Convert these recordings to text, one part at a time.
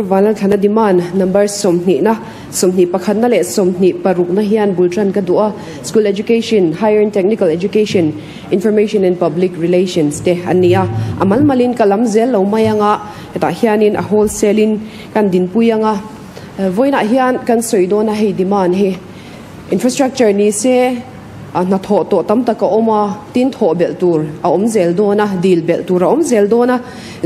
Vanlalthlana demand number sawmhnihna, sawmhnih pakhatna leh sawmhnih parukna hian bul tan ka duh a, School Education, Higher and Technical Education, Information and Public Relations te an ni a, a mal malin ka lam zel lo mai anga hetah hianin a wholesale in kan dinpui anga vawiinah hian kan sawi dawn a hei demand hi infrastructure ni se a hnathawh tawh tam tak a awm a, tin thawh belh tur a awm zel dawn a, dil belh tur a awm zel dawn a,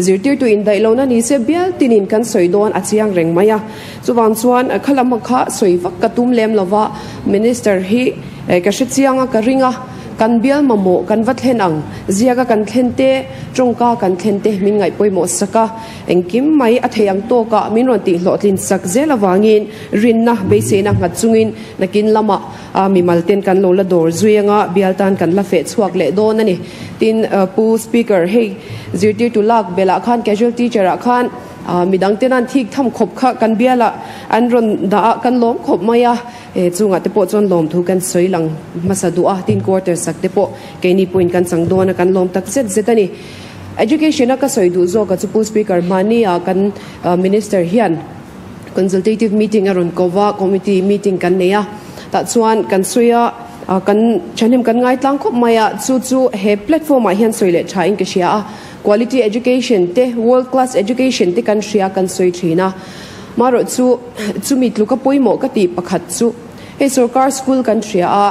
zirtirtu indaih lohna ni se bial tinin kan sawi dawn a chiang reng mai a. Chuvang chuan kha lama kha sawi vak ka tum lem lova, Minister hi ka hre chiang a, ka ring a, kan bial mamawh kan va thlen ang, ziaka kan thlen te, tawngka kan thlen te min ngaih pawimawh sak a, engkim mai a thei ang tawkah min rawn tihhlawhtlin sak zel avangin rinna beiseina nghat chungin nakin lamah A mimal ten kan lo la dawr zui anga bial tan kan la feh chhuak leh dawn a ni. Tin, Pu Speaker, hei zirtirtu lak belh ah khan casual teacher ah khan midang ten an thik tham khawp kha kan bial ah an rawn dah a, kan lawm khawp mai a, chungah te pawh chuan lawmthu kan sawi lang hmasa duh a, tin quarter sak te pawh keini pawhin kan chang dawn a, kan lawm tak zet zet a ni. Education a ka sawi duh zawk a chu Pu Speaker, hmani ah kan Minister hian, Consultative meeting a rawn ko va, committee meeting kan nei a, tah chuan kan sawi a, kan thahnem kan ngai tlang khawp mai a, chu chu he platform ah hian sawi leh tha in ka hria a, quality education te, world class education te kan hria kan sawi thin a, marawh chu chumi tluka pawimawh ka tih pakhat chu hei sorkar school kan hria a,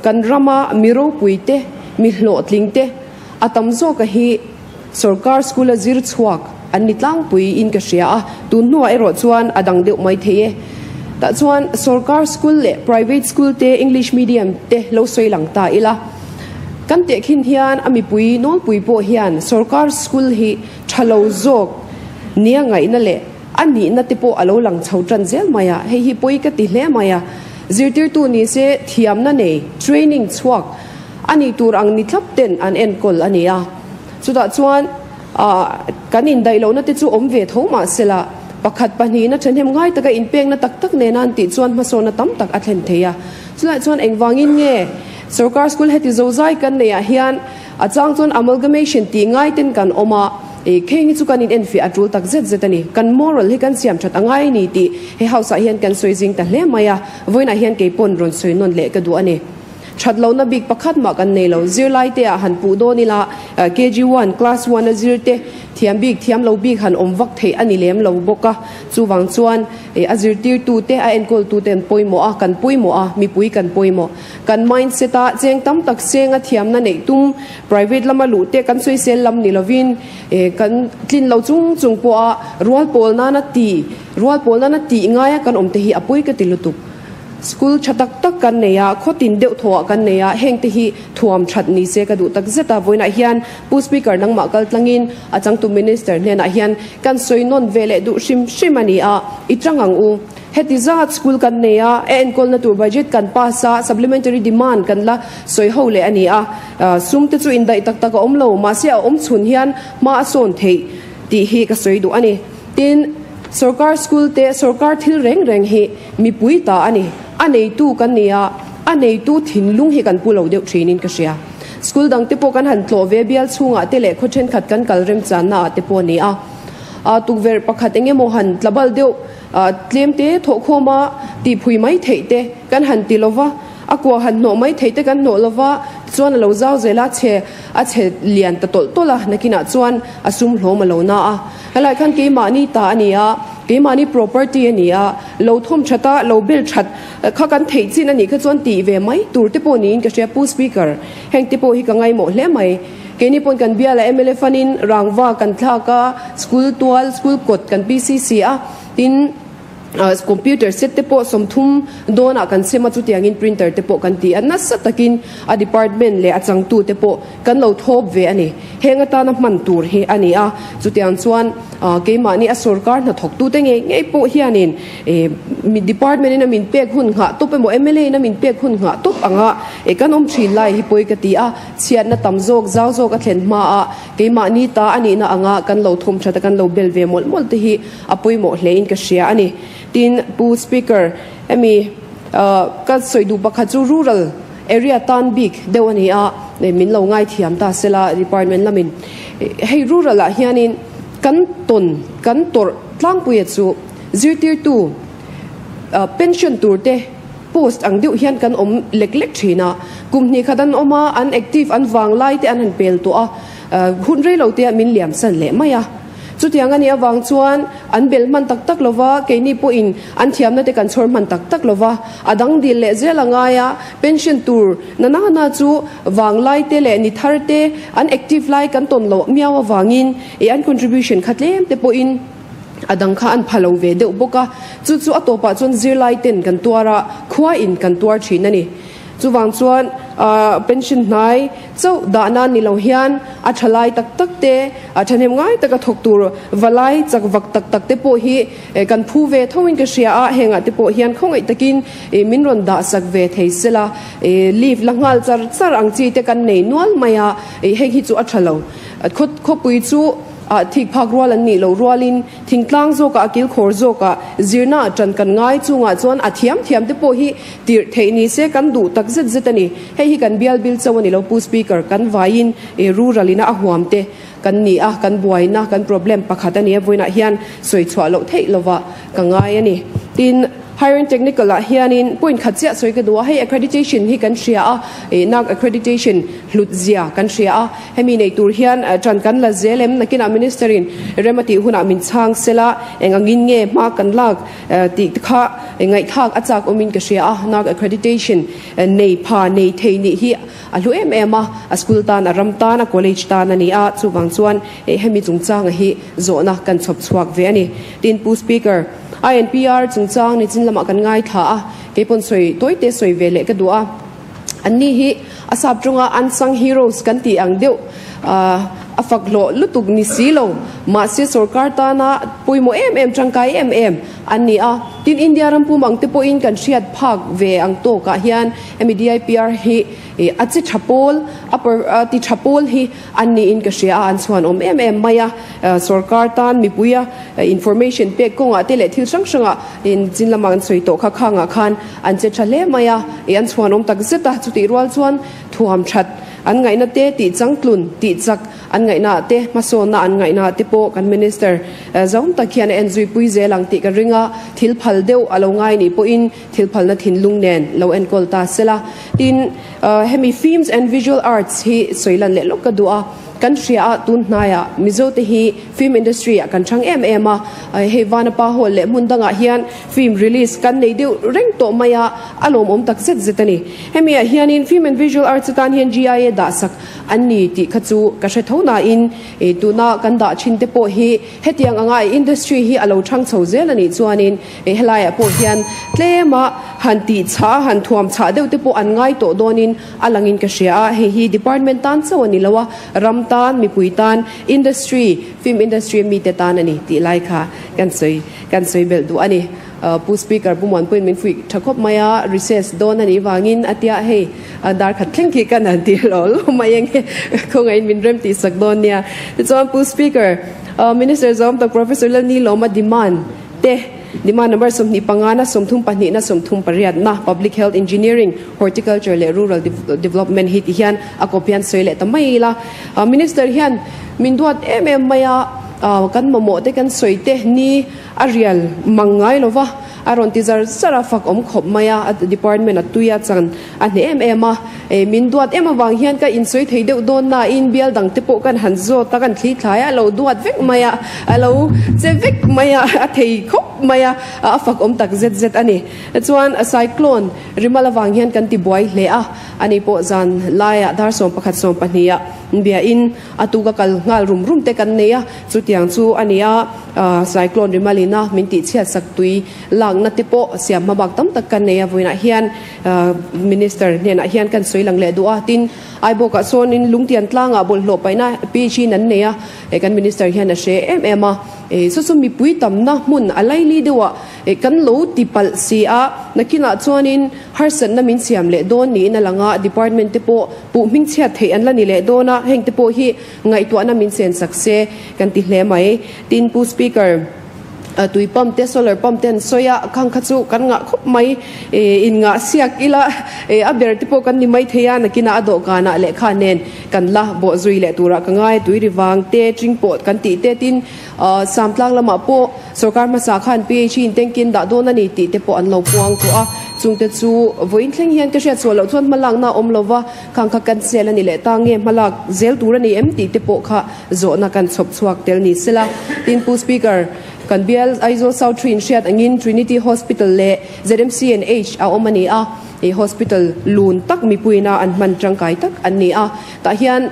kan rama mi ropui te, mi hlawhtling te a tam zawka hi. Sorkar school a zir chhuak an ni tlangpui in ka hria a, tun hnuah erawh chuan a dang deuh mai thei e. Tah chuan sorkar school leh private school te English medium te lo sawi lang ta ila. Kan tehkhin hian a mipui nawlpui pawh hian sorkar school hi tha lo zawk nia ngaihna leh a nihna te pawh a lo lang chho tan zel mai a, hei hi pawi ka ti hle mai a. Zirtirtu ni se thiamna nei, training chhuak, A nih tur ang ni thlap ten an enkawl a ni a. Chutah chuan kan indaih lohna te chu awm ve tho mah sela, pakhat pahnihna thahnem ngai taka inpekna tak tak nena an tih chuan hmasawnna tam tak a thlen thei a. Chulaiah chuan engvangin nge sorkar school heti zozai kan neihah hian a chang chuan amalgamation tih ngai ten kan awm a, kheng hi chu kan inenfiah a tul tak zet zet a ni. Kan moral hi kan siam that a ngai a ni tih he house ah hian kan sawi zing ta hle mai a, vawiinah hian keipawn rawn sawi nawn leh ka duh a ni. That lohna bik pakhat mah kan nei lo. Zirlai te ah han puh dawn ila, KG one, class one a zir te thiam bik, thiam lo bik han awm vak theih a ni lem lo bawk a. Chuvang chuan a zirtirtu te, a enkawltu te an pawimawh a, kan pawimawh a, mipui kan pawimawh. Kan mindset a cheng tam tak senga thiamna neih tum, private lama luh te kan sawisel lam ni lovin kan tlin lo chung chung pawh a rual pawl nana ti, rual pawl nana tih ngaia kan awm te hi a pawi ka ti lutuk. School tha tak tak kan nei a, khaw tin deuh thawhah kan nei a, heng te hi thuam that ni se ka duh tak zet a, vawiinah hian Pu Speaker nangmah kal tlangin a changtu Minister hnenah hian kan sawi nawn ve leh duh hrim hrim a ni a, i tang ang u. Heti zat school kan nei a, a enkawlna tur budget kan pass a, supplementary demand kan la sawi ho leh a ni a, sum te chu indaih tak tak a awm lo, mahse a awm chhun hian hma a sawn theih tih hi ka sawi duh a ni. Tin, sorkar school te, sorkar thil reng reng hi Mipui ta a ni. A neitu kan ni a, a neitu thinlung hi kan pu lo deuh thinin ka hria. School dang te pawh kan han tlawh ve bial chhungah te leh khaw thenkhat kan kal remchanna ah te pawh a ni a. Tukverh pakhat eng emaw han tlabal deuh tlem te thawhkhawm a tihphui mai theih te kan han ti lova, a kua han hnawh mai theih te kan hnawh lova, tichuan a lo zau zel a, chhe a chhe lian ta tawlh tawlh a, nakinah chuan a sum hlawm a lo na a. Helai khan keimahni ta a ni a, keimahni property a ni a, lo thawm that a, lo bel that kha kan theih chin a nih kha chuan tih ve mai tur te pawh niin ka hria Pu Speaker, heng te pawh hi ka ngaimawh hle mai. Keini pawn kan biala mla fanin rangva kan thlak a, school tual, school kawt kan PCC a, tin, Computer set te pawh 30 dawnah kan sem a, chutiangin printer te pawh kan ti a, nasa takin a department leh a changtu te pawh kan lo thawp ve a ni. Heng atana hman tur hi a ni a, chutiang chuan keimahni a sorkar hnathawktute ngei ngei pawh hianin department in a min pek hun nghah tawp emaw mla in a min pek hun nghah tawp anga kan awm thin lai hi pawi ka ti a, chhiatna tam zawk zau zawk a thlen hmaah keimahni ta a nihna anga kan lo thawm that a kan lo bel ve mawlh mawlh te hi a pawimawh hle in ka hria a ni. Tin, Pu Speaker, hemi ka sawi duh pakhat chu rural area tan bik deuh a ni a, min lo ngaithiam ta sela department lamin. Hei rural ah hianin Kan tawn, kan tawrh tlangpuia chu zirtirtu pension tur te post ang deuh hian kan awm lek lek thin a. Kum hnih khat an awm a, an active an vang lai te an han pel tawh a, hun rei lo te ah min liam san leh mai a. Chutiang a nih avang chuan an bel hman tak tak lo va, keini pawhin an thiamna te kan chhawr hman tak tak lo va, a dang dil leh zel a ngai a, pension tur na na na chu vanglai te leh ni thar te an active lai kan tawn loh miau avangin i an contribution kha tlem te pawhin a dang kha an pha lo ve deuh bawk a, chu chu a tawpah chuan zirlai ten kan tuar a, khua in kan tuar thin a ni. Chuvang chuan pension hnai chauh dah nan ni lo hian a tha lai tak tak te, a thahnem ngai taka thawk tur valai chak vak tak tak te pawh hi kan phu ve tho in ka hria a, hengah te pawh hian khawngaih takin min rawn dah sak ve thei sela, leave la nghal char char ang chi te kan nei nual mai a, hei hi chu a tha lo. Khawpui chu thik phak rual an nih loh rualin Thingtlang zawkah a kilkhawr zawkah zirna ah ṭan kan ngai chungah chuan a thiam thiam te pawh hi tirh theih ni se kan duh tak zet zet a ni. Hei hi kan bial bil chauh a ni lo Pu Speaker, kan vaiin rural ina a huam te kan ni a, kan buaina, kan problem pakhat a ni a, vawiinah hian sawi chhuah loh theih lovah ka ngai a ni. Tin, Higher and Technical ah hianin point khat chiah sawi ka duh a, hei accreditation hi kan hria a, NAAC accreditation hlut zia kan hria a, Hemi nei tur hian ṭan kan la zel em? Nakinah Minister-in rem a tih hunah min chhang sela, eng angin nge hma kan lak tih te kha ngaihthlak a chak awmin ka hria a. NAAC accreditation nei pha nei thei nih hi a hlu em em a, a school tan, a ram tan, a college tan a ni a, chuvang chuan hemi chungchanga hi zawhna kan chhawp chhuak ve a ni. Tin, Pu Speaker, INPR chungchang nichin lamah kan ngaithla a, keipawn sawi tawite sawi ve leh ka duh a. Anni hi a sap tawnga unsung heroes kan tih ang deuh a fak hlawh lutuk ni si lo. Mahse sorkar tana pawimawh em em, tangkai em em an ni a. Tin, India ram pum ang te pawhin kan hriat phak ve ang tawkah hian hemi DIPR hi a chi tha pawl, a ti tha pawl hi an niin ka hria a, an chhuan awm em em mai a. Sorkar tan mipuia information pek kawngah te leh thil hrang hrangah chin lamah an sawi tawh kha khangah khan an che tha hle mai a, ih an chhuan awm tak zet a, chutih rual chuan thuam that an ngaihna te tih changtlun tih chak an ngaihna ah te hmasawnna an ngaihna ah te pawh kan minister zawng tak hian a en zui pui zel ang tih ka ring a, thil phal deuh a lo ngai nih pawhin thil phalna thinlung nen lo enkawl ta sela. Tin, hemi Films and Visual Arts hi sawi lan leh lawk ka duh a. Kan hria a, tun hnaiah Mizo te hi film industry ah kan chang em em a, hei Vanapa Hall leh hmun dangah hian film release kan nei deuh reng tawh mai a, a lawmawm tak zet zet a ni. Hemi ah hianin Film and Visual Arts atan hian GIA dah sak an ni tih kha chu ka hre tho nain tuna kan dah thin te pawh hi hetiang anga industry hi a lo thang chho zel a nih chuanin helaiah pawh hian tlema han tih chhah a, han thuam chhah deuh te pawh an ngai tawh dawnin A langin ka hria a, hei hi department tan chauh a ni lo a, ram tan, mipui tan, industry, film industry mite tan a ni tih lai kha kan sawi kan sawi belh duh a ni. Pu Speaker Pu Muanpuiin min fuih tha khawp mai a, recess dawn a nih vangin a tia hei dar khat thleng khi kan han ti lo lo mai ange khawngaihin min rem tih sak dawn nia. Tichuan Pu Speaker, Minister Zawm tak Professor Lalnilawma demand te, Demand number 25 na 32 na 38 na Public Health Engineering, Horticulture leh Rural Development hi ti hian a kawp hian sawi leh ta mai ila. Minister hian min duat em em mai a, kan mamawh te kan sawi te ni a rial mang ngai lo va, a rawn ti zar zar a, fak awm khawp mai a, a department a tui a chan a hneh em em a. Min duat em avang hian ka insawi thei deuh dawn nain bial dang te pawh kan han zawt a, kan thli thlai a, a lo duat vek mai a, a lo che vek mai a, a thei khawp mai a, a fak awm tak zet zet a ni. Chuan cyclone rimal avang hian kan ti buai hle a, ani pawh zan laiah dar 11 12 ah biain a tuka kal nghal rum rum te kan nei a, chutiang chu a ni a, cyclone rimal ina min tihchhiat sak tui lakna te pawh siam hmabak tam tak kan nei a, vawiinah hian Minister hnenah hian kan sawi lang leh duh a, tin Aibawkah sawnin Lungtian tlangah bawlhhlawh paihna PHE in an nei a, kan Minister hian a hre em em a, saw chu mipui tamna hmun a laili deuhah kan lo ti palh si a, nakinah chuanin harsatna min siam leh dawn niin a lang a, Department te pawh puh hmingchhiat theih an la ni leh dawn a, heng te pawh hi ngaihtuahna min chen sak se kan ti hle mai. Tin Pu Speaker. Tui pump te solar pump te an sawi a, khang kha chu kan ngah khawp mai. In ngah siak ila a ber te pawh kan ni mai thei a, nakinah a dawhkanah lehkha nen kan la bawh zui leh turah ka ngai. Tui ri vang te, tring pawh kan tih te tin Samtlang lamah pawh sorkar hmasa khan PHE in tank in dah dawn a ni tih te pawh an lo puang tawh a, chungte chu vawiin thleng hian ka hriat sual loh chuan hmalakna a awm lo va, khang kha cancel a ni leh ta nge hmalak zel tur a ni em tih te pawh kha zawhna kan chhawp chhuak tel ni sela. Tin Pu Speaker, kan bial Aizawl South Three inhriat angin Trinity Hospital leh ZMCNH a awm a ni a, he hospital lun tak mipuiina an hman tangkai tak an ni a. Tah hian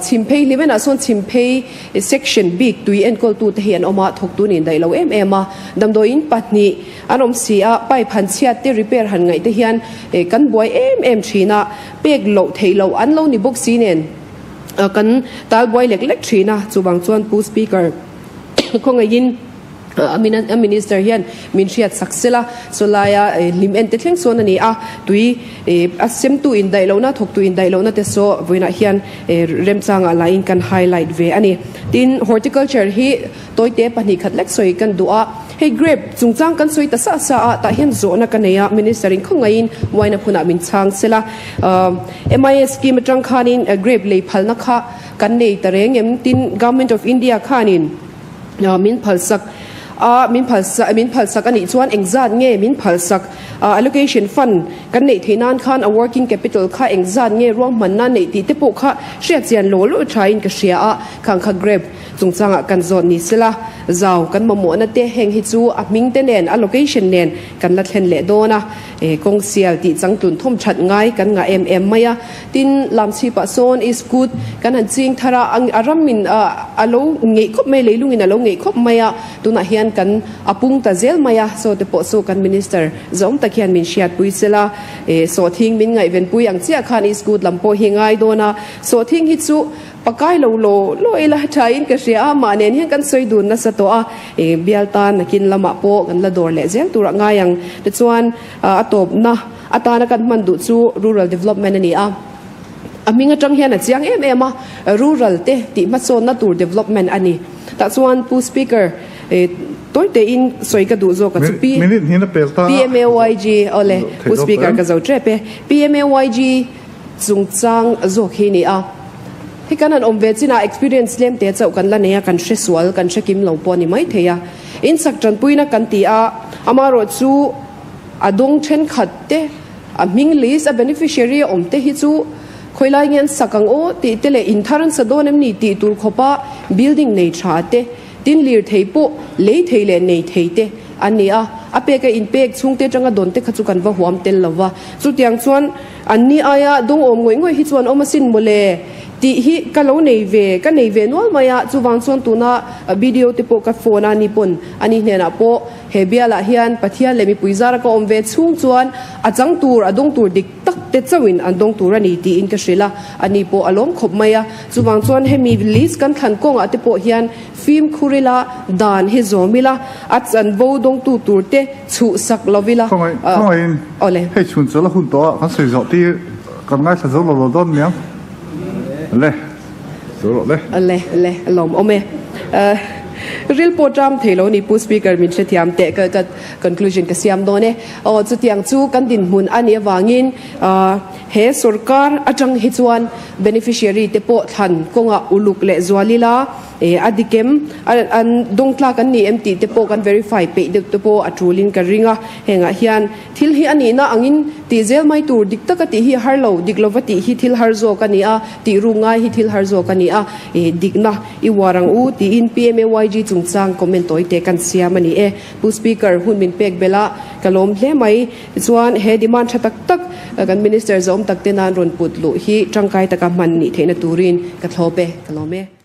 chhimphei hlimenah sawn chhimphei section bik tui enkawltute hi an awm a, thawktu nen daih lo em em a. Damdawiin pahnih an awm si a, pipe han chhiat te repair han ngaih te hian kan buai em em thin a, pek loh theih loh an lo ni bawk si nen kan tal buai lek lek thin a. Chuvang chuan Pu Speaker khawngaihin A minister hian min hriat sak sela, saw laia hlim en te thleng sawn a ni a, tui a semtu indaih lohna, thawktu indaih lohna te saw vawiinah hian remchangah laiin kan highlight ve a ni. Tin, horticulture hi tawite pahnih khat lek sawi kan duh a, hei grape chungchang kan sawi ta sa sa a, tah hian zawhna ka nei a, minister in khawngaihin wine a hunah min chhang sela. MIS scheme atang khanin grape lei phalna kha kan nei ta reng em? Tin, Government of India khanin. Min phalsak a, min phalsak min phalsak a nih chuan engzat nge min phalsak a, allocation fund kan neih theih nan khan a working capital kha engzat nge ruahmanna neih tih te pawh kha hriat chian law law tha in ka hria a, khang kha grape chungchangah kan zawt ni sela, zau kan mamawhna te heng hi chu a hming te nen a location nen kan la thlen leh dawn a, kawng sial tih changtlun thawm that ngai kan ngah em em mai a. Tin, Lamchhipah sawn Iskut kan han ching thar a, a ramin a lo ngeih khawp mai, leilungin a lo ngeih khawp mai a, tunah hian kan a pung ta zel mai a, saw te pawh chu kan Minister zawng tak hian min hriatpui sel a, sawhthing min ngaihvenpui ang chiah khan Iskut lam pawh hi ngai dawn a, sawhthing hi chu pakai lo law law ila thain ka hria a, mah nen hian kan sawi dun nasa tawh a, bial tan nakin lamah pawh kan la dawr leh zel turah ngai ang tichuan a tawpna. Atana kan hman duh chu Rural Development a ni a. A hming atang hian a chiang em em a, Rural te tih hmasawnna tur development a ni. Tah chuan Pu Speaker, tawi tein sawi ka duh zawk a chu Pi Minute hnin a pel ta a. PMAYG, awle, Pu Speaker ka zo tep e. PMAYG chungchang zawk hi a ni a. Hei kan han awm ve chinah experience tlem te chauh kan la nei a, kan hre sual, kan hre kim lo pawh a ni maithei a. Insak tanpuina kan ti a, amaherawh chu, A dawng thenkhat te, a hming list a beneficiary a awm te hi chu khawilai nge an sak ang aw tih te leh in thar an sa dawn em ni tih tur khawpa building nei tha te, tin lirthei pawh lei thei leh nei thei te an ni a. A pek a inpek chhungte atanga dawn te kha chu kan va huam tel lo va. Chutiang chuan an ni aia dawng awm ngawih ngawih hi chuan awm asin mawle tih hi ka lo nei ve, ka nei ve nual mai a. Chuvang chuan tuna BDO te pawh ka phone a ni pawn ani hnenah pawh He bialah hian Pathian leh mipui zara ka awm ve chhung chuan a chang tur, a dawng tur dik tak te chauhin an dawng tur a ni tiin ka hrilh a, ani pawh a lawm khawp mai a. Chuvang chuan hemi list kan thlan kawngah te pawh hian fimkhur ila, dan hi zawm ila, a chanvo dawngtu tur te chhuh sak lo ila. Khawngaih, khawngaihin Awle. hei chhun chu la hun tawh a, kan sawi zawh tir kan ngaithla zo lo lo dawn niang. Le. Zo rawh le. Le le a lawm awm e. Ril pawh ṭam thei lo ni Pu Speaker min hrethiam teh ka ka conclusion ka siam dawn e. Aw chutiang chu kan dinhmun a nih avangin he sorkar aṭang hi chuan beneficiary te pawh thlan kawngah uluk leh zual ila a dik em an dawngtlak an ni em tih te pawh kan verify peih deuh te pawh a ṭulin ka ring a. Hengah hian Thil hi a nihna angin tih zel mai tur dik taka tih hi a har lo, dik lova tih hi thil har zawk a ni a, tih ru ngai hi thil har zawk a ni a, i dikna i uar ang u tiin PMAYG chungchang comment tawi te kan siam a ni e. Pu Speaker, hun min pek belh a, ka lawm hle mai. Tichuan, he demand tha tak tak kan Minister zawm tak te nan rawn put luh hi tangkai taka hman nih theihna turin ka thlawp e, ka lawm e.